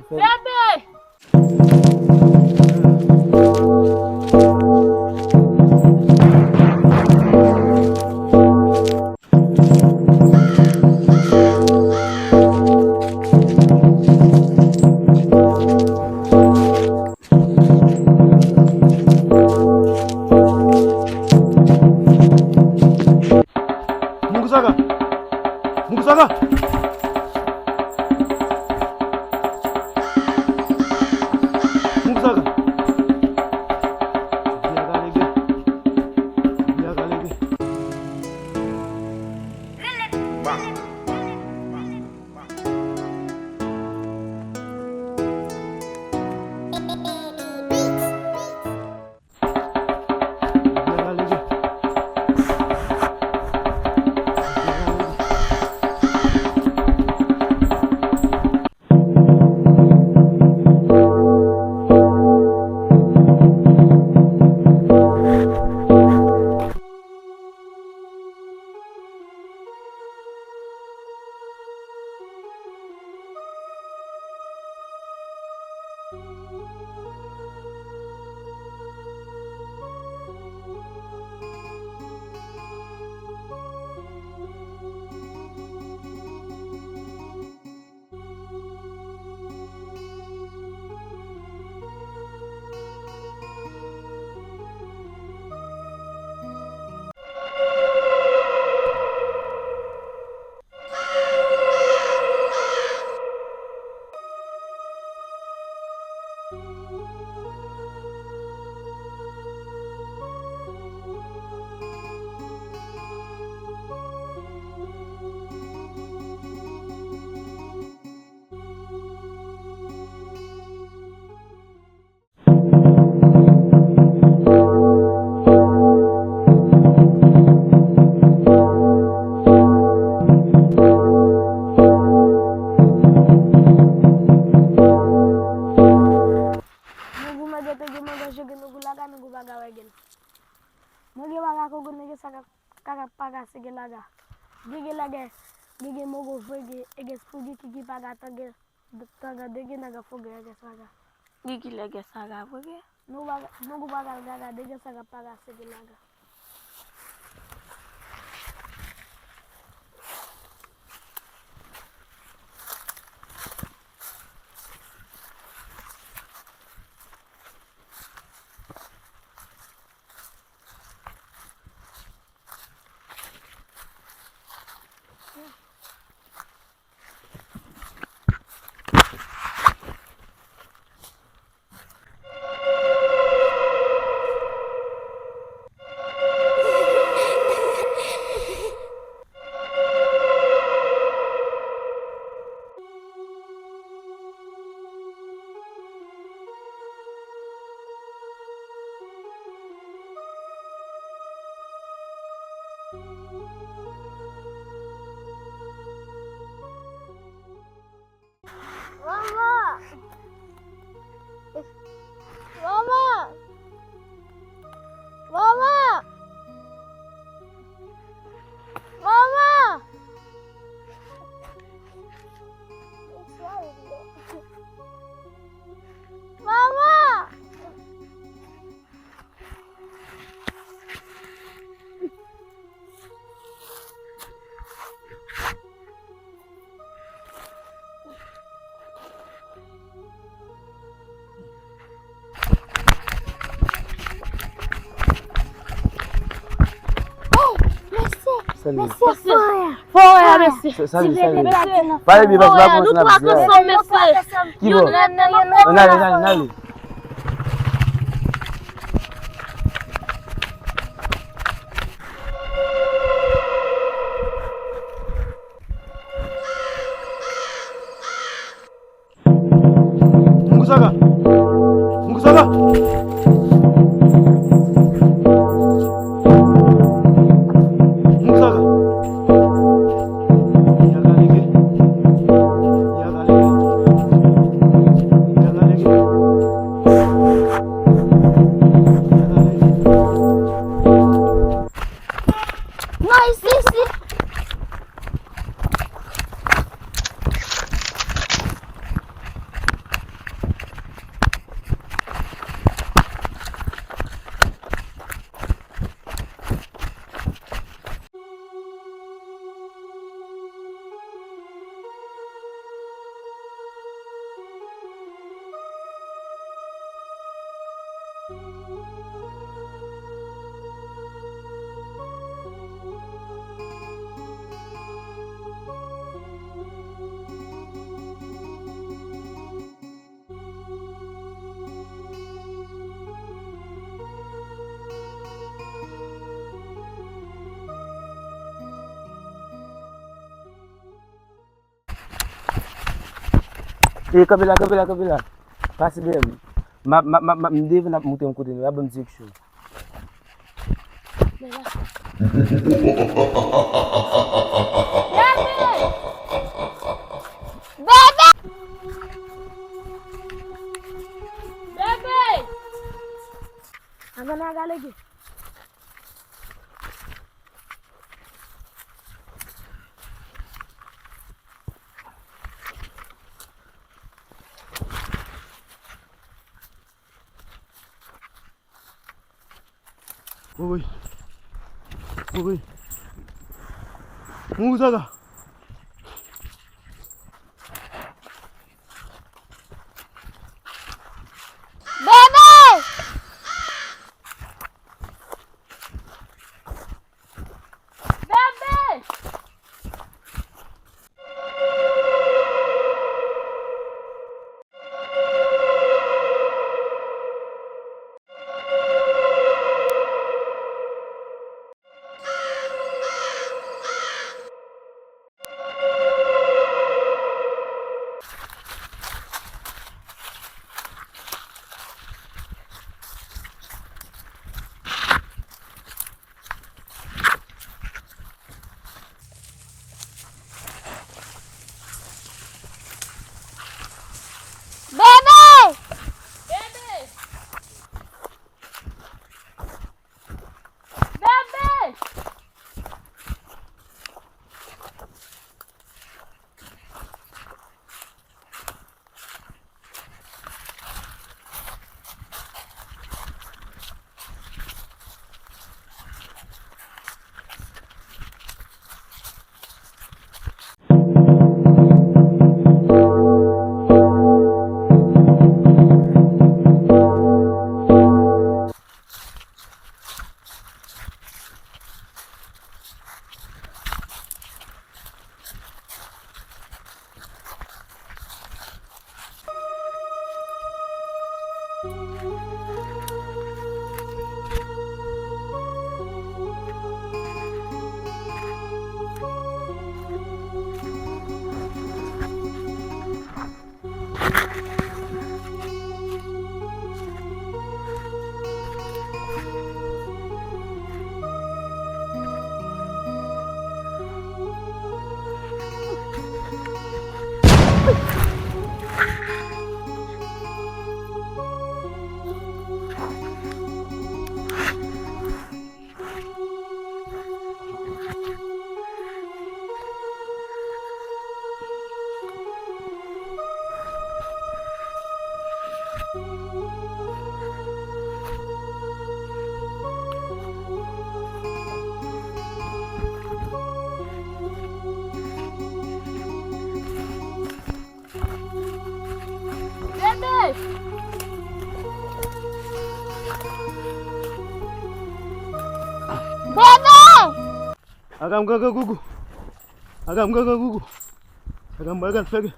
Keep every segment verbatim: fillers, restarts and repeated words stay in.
Fèmen! Mungu saka! Mungu saka! Mungu saka! Biya ka lege. Biya ka lege. Nougou mèt ete gen mangaj yo gen nougou laga nougou pa ka wè gen. Mwen gen bagay kongo nèg sa ka ka pa ka se gen laga. Gen gen laga gen gen mongo vre gen e gen spougi ki ki pa ka tan gen. Tanga dege naga foge ege saga. Gigi lege saga foge. Nou baga nou gu baga gaga dege saga paga sege laga. Mama! Mama! Mama! Mama! Mama! Salut. Mèsi. Mèsi, frè. Frè, mèsi. Sa- Salut, salut. Pale byen, paske pa konn sa n ap di a. Ki bò? Ann ale, ann ale, ann ale. Mungu saka! Mungu saka! Mungu saka! Yaga lege. Yaga lege. Yaga lege. E, kanpe la, kanpe la, kanpe la. Pase dèyè m. M ap, m ap, m ap, m ap, m devan ap montre m kote nou. Ap ban m direksyon. Bebe! Bebe! Anvan n al gade. Woy. Woy. Moun sa la. Bebe! Bebe! Bebe! Bebe! Bebe! Bebe! Bebe! Aga m gangan gougou. Aga m gangan gougou. Aga m bagay fège.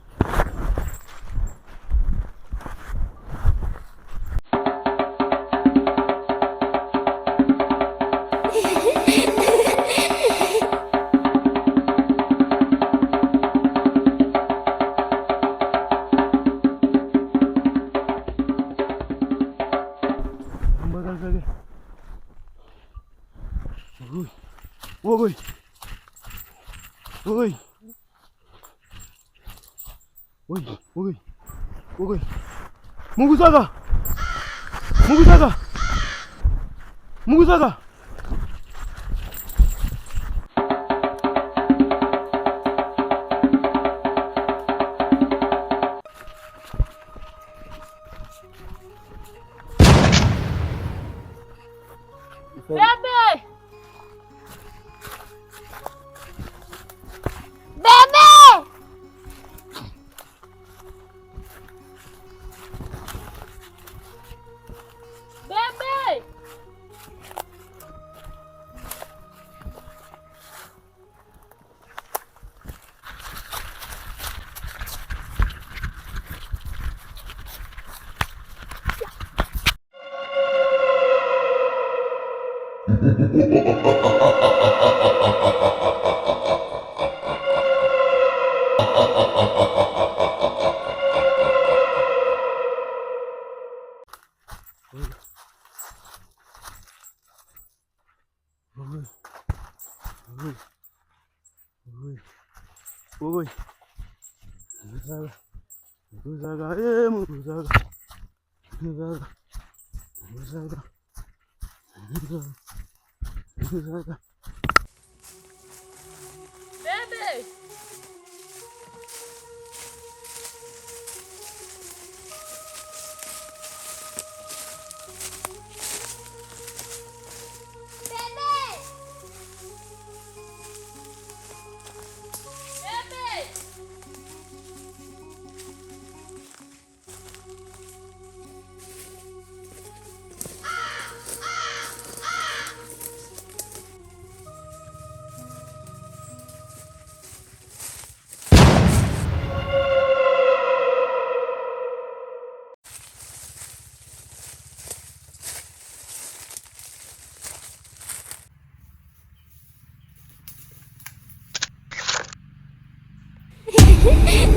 Woy. Woy. Woy. Woy, woy, woy. Mougou saka! Mougou saka! Mougou saka! Woy. Woy. Woy. Woy. Zaga. Zaga. Eh, mon Zaga. Zaga. Zaga. Zaga. Zaga. Bebe! Bebe! Bebe!